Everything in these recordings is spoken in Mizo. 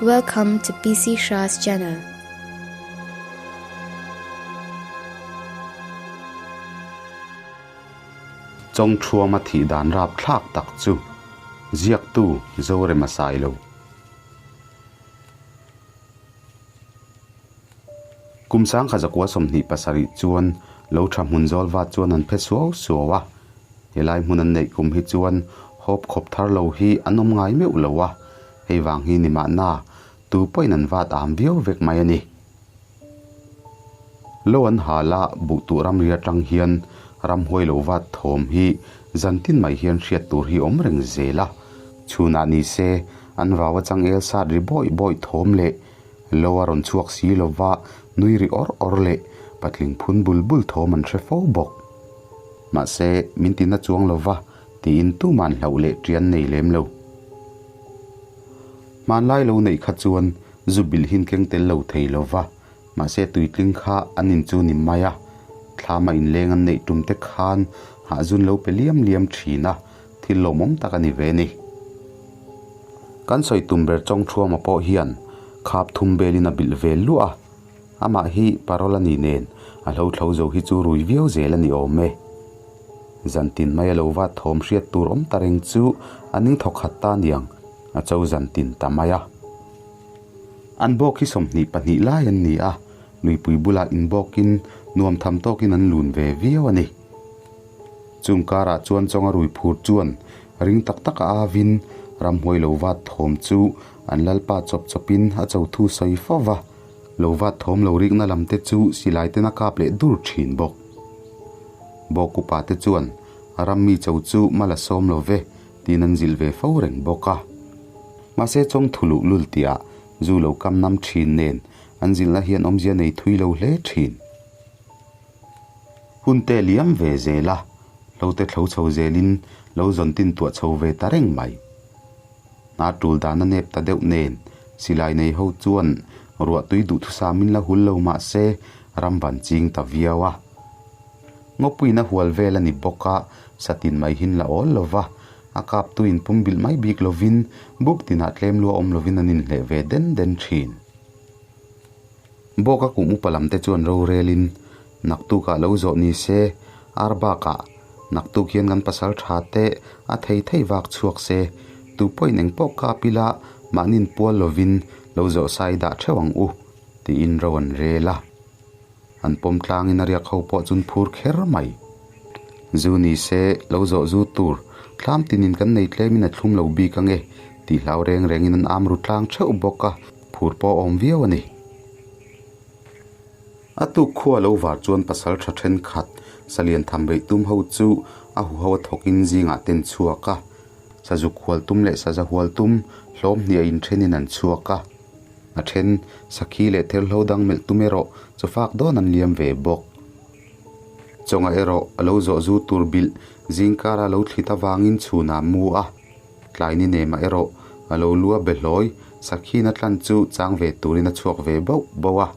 Welcome to PC Shah's channel. Chawngthuama thih dan rapthlak tak chu ziaktu Zorema Sailo. Kum sangkha zakua 27 chuan lo tha hmun zawl vat chuan an phe suau suau a. Helai hmun an neih kum hi chuan hawp khawp thar lo hi an awm ngai meuh lo a, hei vang hi ni mahna tu pawhin an vat am viau vek mai a ni. Lo an hal a, buh tuh ramri atang hian ramhuai lo vat thawm hi zantin mai hian hriat tur hi awm reng zel a. Chhunah ni se an vau a changel sat ri bawih bawih thawm leh lo a rawn chhuak si lova nui ri awr awr leh patling phun bul bul thawm an hre fo bawk. Mahse, min tina chuang lova tiin tuman hlauh leh ṭian nei lem lo. Hmanlai lo neih kha chuan zu bilh hin keng tel lo thei lova, mahse tuitling kha an in chu ni mai a, thlama inleng an neih tum te khan hahzun lo pe liam liam thin a, thil lawmawm tak a ni ve ni. Kan sawi tum ber Chawngthuama pawh hian khap thum belin a bilh ve luah a, amah hi parol a ni nen a hlothlo zo hi chu rui viau zel a ni awm e. Zantin mai a lo vat thawm hriat tur awm ta reng chu a ning thawk khat ta niang a cho zantin ta mai a. An bawk hi 22 lai an ni a, luipui bulah inbawkin nuam tham tawkin an lun ve viau a ni. Chung karah chuan chawnga rui phur chuan ring tak tak a avin ramhuai lo vat thawm chu an lalpa chawp chawpin a cho thu sawi fo va, lo vat thawm lo rikna lam te chu silai ten a kap leh dur thin bawk. Bawk upa te chuan ram mi cho chu mal a sawm lo ve tiin an zilh ve fo reng bawk a. Mahse chawng thu luh lul tihah zu lo kam nam thin nen an zilhna hian awmzia nei thui lo hle thin. Hun te liam ve zel a, lo te thlo chho zelin lo zawn tin tuah chho ve ta reng mai. Hna tul dan a nep ta deuh nen, silai nei ho chuan ruah tui duhthusam in la hul lo mah se ram van ching ta viau a. Ngawpuiin a hual vel a ni bawk a, satin mai hin la awl lo va, a kap tu in pumbilh mai bik lovin buk tinah tlem lua awm lovin an inhleh ve den den thin. Bawka kum upa lam te chuan rorelin naktukah lo zawh ni se, ar bakah naktuk hian kan pasal tha te a thei thei vak chhuak se, tu pawhin eng pawh kap ila mahnin pual lovin lo zawh sai dah theuh ang u, tiin ro an rel a. An pawm tlangin a riak ho pawh chun phur kher mai. Zu ni se, lo zawh zu tur thlam tinin kan nei tlemin a thlum lo bik ange tih hlau reng rengin an am ru tlang theuh bawk a. Phur pawh a awm viau a ni. A tuk khua lo var chuan pasal tha thenkhat salian tham beih tum ho chu a huho a thawkin zingah ten chhuak a. Sazuk hual tum leh saza hual tum hlawm hnih a inthenin an chhuak a. A then sakhi leh therhlo dang melh tum erawh chawfak dawn an liam ve bawk. Chawnga erawh a lo zawh zu tur bilh zingkara lo thlit avangin chhunah mu a. Tlai ni nemah erawh a lo lu a be hlawi, sakhina tlan chu chang ve turin a chhuak ve bauh bauh a.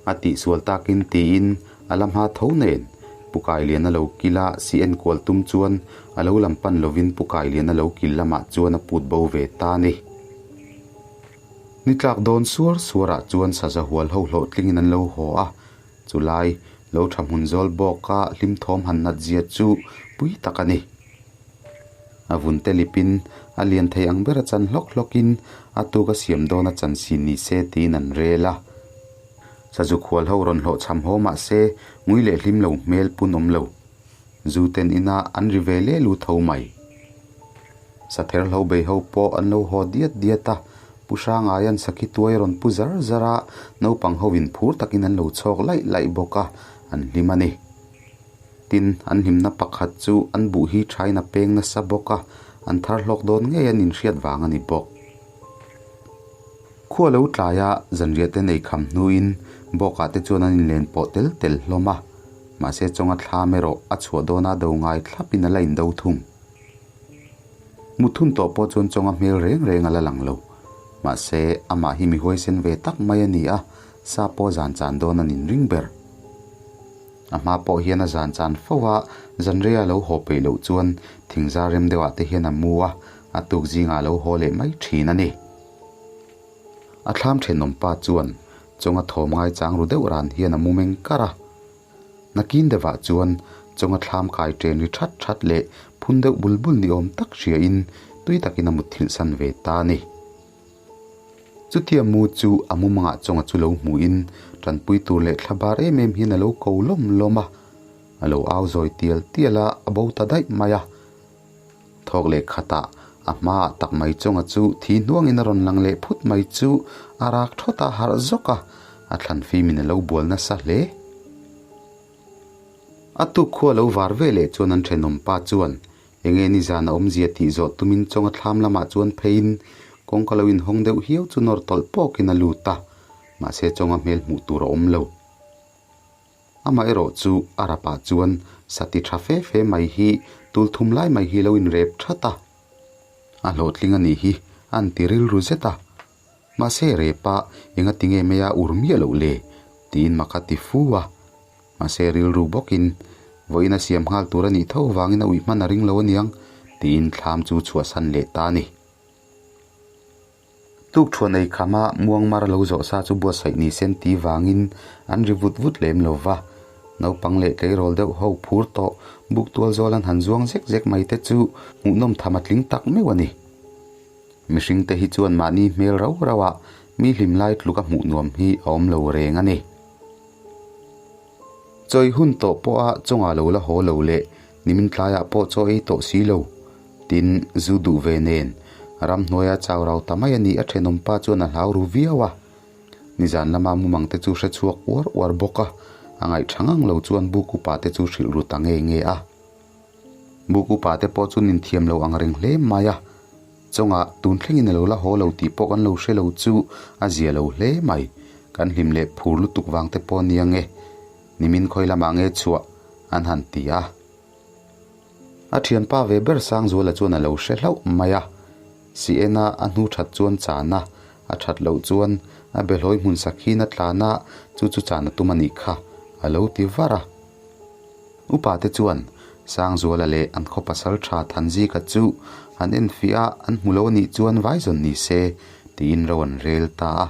A tihsual takin tiin a la hma tho nen Pukailian a lo kil a, si enkual tum chuan a lo lam pan lovin Pukailian a lo kil lamah chuan a put bo ve ta a ni. Ni tlak dawn suar suarah chuan saza hual ho hlawhtlingin an lo haw a, chulai lo tha hmun zawl bawka hlim thawm han nat zia chu pui tak a ni. A vun te lipin a lian thei ang ber a chan hlawk hlawkin a tuk a siam dawn a chan sin ni se tiin an rel a. Sazu khual ho rawn hlawh chham haw mah se ngui leh hlim lo hmel pun awm lo. Zu ten inah an ri ve leh lu tho mai. Sather hlo bei ho pawh an lo haw diat diat a, Pu Hrangaia'n sakhi tuai rawn pu zar zar a, naupang ho in phur takin an lo chhawk laih laih bawk a, an hlim a ni. Tin, an hlimna pakhat chu an buh hi thain a peng nasa bawk a, an thar hlawk dawn ngei an inhriat vang a ni bawk. Khua lo tlaia zanriah te nei kham hnuin bawkah te chuan an inlen pawh tel tel hlawm a, mahse chawnga thlam erawh a chhuah dawna do ngai thlapin a la indo thung. Muthun tawh pawh chuan chawnga hmel reng reng a la lang lo. Mahse, amah hi mi huaisen ve tak mai a ni a, sa pawh zan chan dawn an inring ber. A hma pawh hian a zan chan fo a, zanreia lo haw peih loh chuan thingzar rem deuhah te hian a mu a, a tuk zingah a lo haw leh mai thin a ni. A thlam thenawmpa chuan Chawnga thawm ngaichang ru deuh ran hian a mu meng kar a. Nakin deuhah chuan Chawnga thlam kai ṭen ri ṭhat ṭhat leh phun deuh bul bul ni awm tak hriain tui takin a mutthilh san ve ta a ni. Chutia mu chu a mumangah Chawnga chu lo hmuhin ṭanpui tur leh thla bar em em hian a lo ko lawm lawm a. A lo au zawi tial tial a, a bo ta daih mai a. Thawk leh khatah a hmaah tak mai chawnga chu thi hnuangin a rawn lang leh phut mai chu a rak thawt a, harh zawk a, a thlan fimin a lo bual nasa hle. A tuk khua lo var ve leh chuan an thenawm pa chuan enge nizan a awmzia tih zawh tumin chawnga thlam lamah chuan pheiin kawngka lo inhawng deuh hiau chu nawr tawlh pawkin a lut a, mahse chawnga hmel hmuh tur a awm lo. Amaherawh chu a rapah chuan sati tha fe fe mai hi tul thum lai mai hi lo inrep that a, a hlawhtling a nih hi a an ti rilru zet a. Mahse repa enga tinge mai a ur miah loh le? tiin mak a ti fu a. Mahse rilru bawkin vawiin a siam nghal tur a nih tho vangin a uih hman a ring lo aniang tiin thlam chu chhuahsan leh ta a ni. Tuk thuan ei khama muangmar lo zawh sa chu buatsaih ni sen ti vangin an ri vut vut lem lo va. Naupang leh tleirawl deuh ho phur tawh buk tual zawl an han zuang zek zek mai te chu hmuhnawm tham a tling tak meuh a ni. Mihring te hi chuan mahni hmel rau rau ah mi hlim lai tluk a hmuh nuam hi a awm lo reng a ni. Chawi hun tawh pawha chawngah lo la haw lo leh nimin tlaiah pawh chaw ei tawh si lo. Tin, zu duh ve nen ramhnuaia chau rau ta mai a nih a thenawm pa chuan a hlau ru viau a. Nizan lama mumang te chu hre chhuak uar uar bawk a, a ngaih tha ngang lo chuan buk upa te chu hrilh ru ta nge nge a. Buk upa te pawh chu ninthiam lo ang reng hle mai a, chawngah tun thlengin a lo la haw lo tih pawh kan lo hre lo chu a zia lo hle mai, kan hlim leh phur lutuk vang te pawh nia nge, nimin khawi lamah nge chhuah an han ti a. A thianpa ve ber Sangzuala chuan a lo hre hlauh mai a, si ena a hnu that chuan chan a, a that loh chuan a behlawi hmun sakhin a tlan a, chu chu chan a tum a nih kha, a lo ti var a. Upa te chuan Sangzuala leh an khaw pasal tha Thanzika chu an enfiah a, an hmu lo a nih chuan vai zawn ni se tiin ro an rel ta a,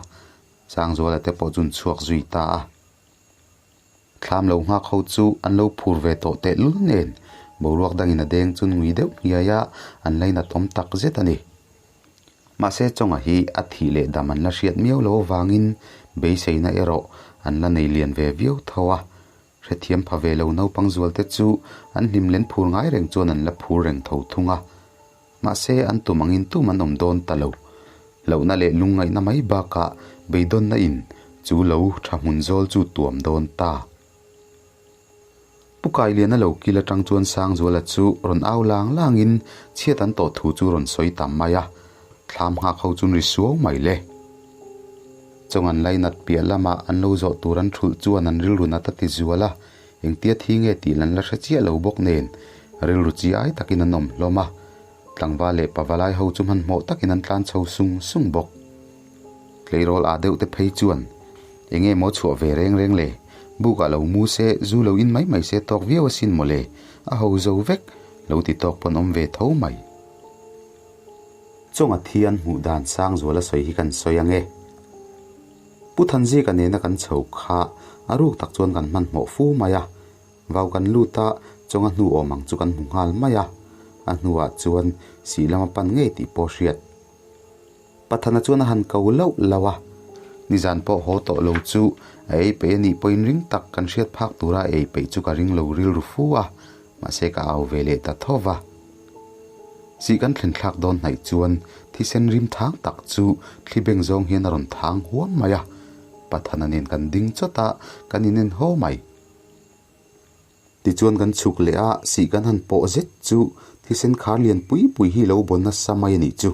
Sangzuala te pawh chu an chhuak zui ta a. Thlam lo nghak ho chu an lo phur ve tawh tehlul nen boruak dangin a deng chu ngui deuh hniai a, an lainat awm tak zet a ni. Mahse Chawnga hi a thih leh dam an la hriat miau lo avangin beiseina erawh an la nei lian ve viau tho a, hrethiam pha ve lo naupang zualte chu an hlim len phur ngai reng chuan an la phur reng tho thung a. Mahse an tum angin tum an awm dawn ta lo. Hlauhna leh lungngaihna mai bakah beidawnna in chu lo tha hmun zawl chu tuam dawn ta. Pu Kailiana lo kil atang chuan Sangzuala chu rawn au lang langin chhiat an tawh thu chu rawn sawi ta mai a, thlam nghak ho chun ri suau mai le. Chawng an lainat piah lamah an lo zawh tur an thulh chuan an rilru nat a ti zual a, Engtia thi nge tih lan la hre chiah lo bawk nen rilru chi ai takin an awm hlawm a, tlangval leh pavalai ho chu hmanhmawh takin an tlan chho sung sung bawk. Tleirawl ah deuh te phei chuan enge maw chhuah ve reng reng le, buk ah lo mu se, zu lo in mai mai se tawk viau asin maw le, a ho zo vek, lo ti tawk pawn awm ve tho mai. Chawnga thian hmuh dan sang zuala sawi hi kan sawi ange. Pu Thanzika nena kan chho kha a ruk tak chuan kan hmanhmawh fu mai a, vau kan lut a, chawnga hnu awm ang chu kan hmu nghal mai a, a hnuah chuan sih lama pan ngei tih pawh hriat. Pathana chuan a han ko lauh lauh a, nizan pawh haw tawh lo chu a ei peih a nih pawhin ring tak kan hriat phak tura a ei peih chu ka ring lo rilru fu a, mahse ka au ve leh ta tho va. Sih kan thlen thlak dawn hnaih chuan thisen rim thang tak chu thli beng zawng hian a rawn thang huam mai a, Pathana nen kan ding chawt a, kan inen haw mai. Tichuan kan chhuk leh a, sih kan han pawh zet chu thisen khar lian pui pui hi lo bawn nasa mai a nih chu.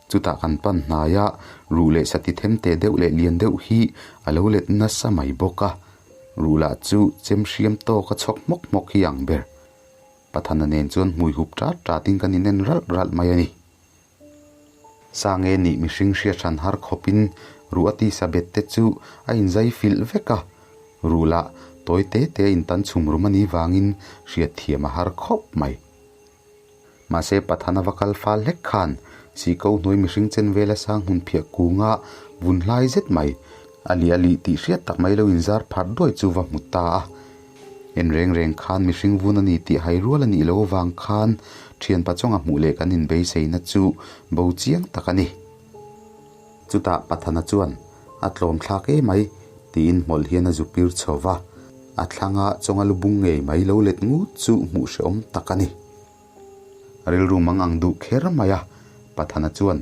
Chutah kan pan hnai a, ruh leh sati them te deuh leh lian deuh hi a lo let nasa mai bawk a, ruh lah chu chem hriam tawk a chhawk hmawk hmawk hi ang ber. Pathana nen chuan hmui hup ṭat ṭatin kan inen ralh ralh mai a ni. Sange nih mihring hriat hran har khawpin ruh a tisa bet te chu a inzai filh vek a, ruh lah tawi te te a intan chhum rum a nih vangin hriat thiam a har khawp mai. Mahse Pathana va kal fal hlek khan Siko hnuai mihring chen vela sang hmun phiah kunga vun hlai zet mai, a lih a lih tih hriat tak mai lo inzar pharh duai chu va hmu ta a. En reng reng khan mihring vun a ni tih hai rual a nih loh avang khan thianpa chawnga hmuh leh kan inbeiseina chu bo chiang tak a ni. Chutah Pathana chuan, A tlawm thlak e mai, tiin hmawlh hian a zu pir chho va, a thlanga chawnga lu bung ngei mai lo let ngut chu hmuh hrehawm tak a ni. Rilru mang ang duh kher mai a, Pathana chuan,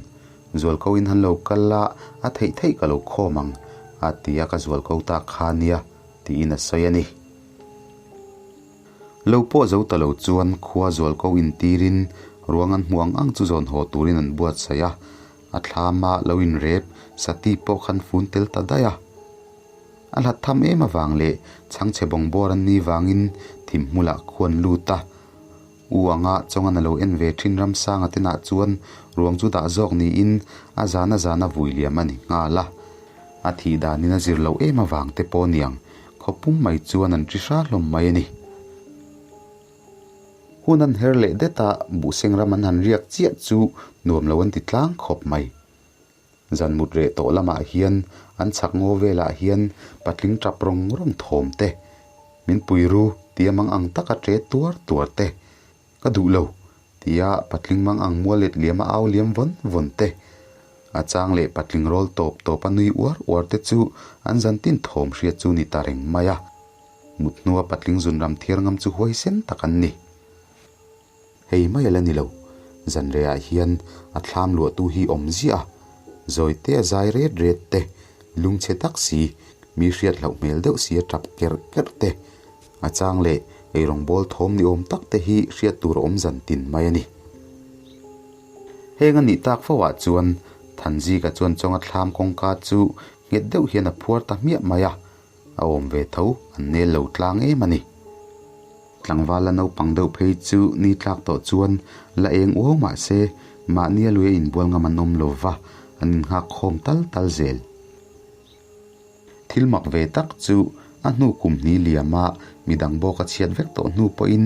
Zualko in han lo kal a, a theih theih ka lo khawm ang, a ti a, ka zualko ta kha nia, tiin a sawi a ni. Lo pawh zo ta lo chuan khua zualko intirin ruang an hmuh ang ang chu zawn haw turin an buatsaih a, A thlama lo inrep Sati pawh khan fun tel ta daih a. A hlat tham em avang leh chhangchhe bawngbawr an nih vangin thim hmulah khuan lut a. U anga chawngan a lo en ve thin Ramsanga tenah chuan ruang chu dah zawk niin a zana zana vui liam a ni nghal a. A thih danin a zir loh em avang te pawh niang khawpum mai chuan an ṭi hra hlawm mai a ni. Hun an her leh det a, buhseng ram an han riak chiah chu nuam lo an ti tlang khawp mai. Zan mut reh tawh lamah hian an chhak ngaw velah hian patling tap rawng rawng thawm te, min pui ru tia mang ang taka ṭe tuar tuar te, ka duh lo tia patling mang ang mual let liam a au liam vawn vawn te, a chang leh patling rawl tawp tawp a nui uar uar te chu an zan tin thawm hriat chu ni ta reng mai a. Mut hnua patling zun ram thiar ngam chu huaisen tak an ni. Hei mai a la ni lo. Zanrehah hian a thlam luahtu hi awm ziah a, zawite a zai ret ret te, lungchhe tak si, mi hriat hlauh hmel deuh si a tap kerh kerh te, a chang leh eirawngbawl thawm ni awm tak te hi hriat tur a awm zan tin mai a ni. Heng a nih tak fo ah chuan Thanzika chuan chawnga thlam kawngka chu nghet deuh hian a phuar ta hmiah mai a, A awm ve tho, an nel lo tlang em a ni. Tlangval la naupang deuh phei chu ni tlak tawh chuan la eng uau mah se, mahni a lui a inbual ngam an awm lo va, an innghak khawm tal tal zel. Thil mak ve tak chu a hnu kum hni liama midang bawk a chhiat vek tawh hnu pawhin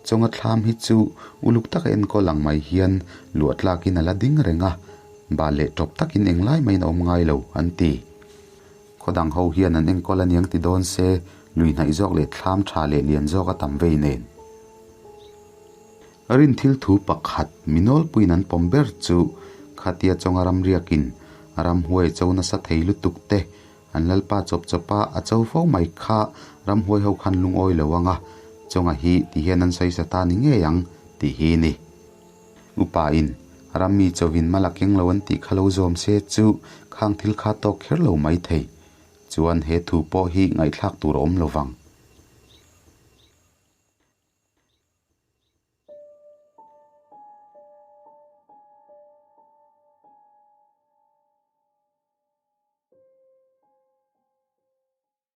chawnga thlam hi chu uluk taka enkawl ang mai hian luah tlakin a la ding reng a, bal leh tawp takin englai maiin a awm ngai lo, an ti. Khaw dang ho hian an enkawl aniang ti dawn se, lui hnaih zawk leh thlam tha leh lian zawk a tam vei nen. Rin thil thu pakhat mi nawlpuiin an pawm ber chu khatia chawnga ram riakin a ramhuai cho nasa thei lutuk te, an lalpa chawp chawpa a cho fo mai kha ramhuai ho khan lungawi lo anga chawnga hi ti hian an sawi sa ta ni ngei ang tih hi ni. Upa in rammi chauhin mal a keng lo an tih kha lo zawm se chu khang thil kha tawk kher lo mai thei. Chuan he thu pawh hi ngaihthlak tur a awm lo vang.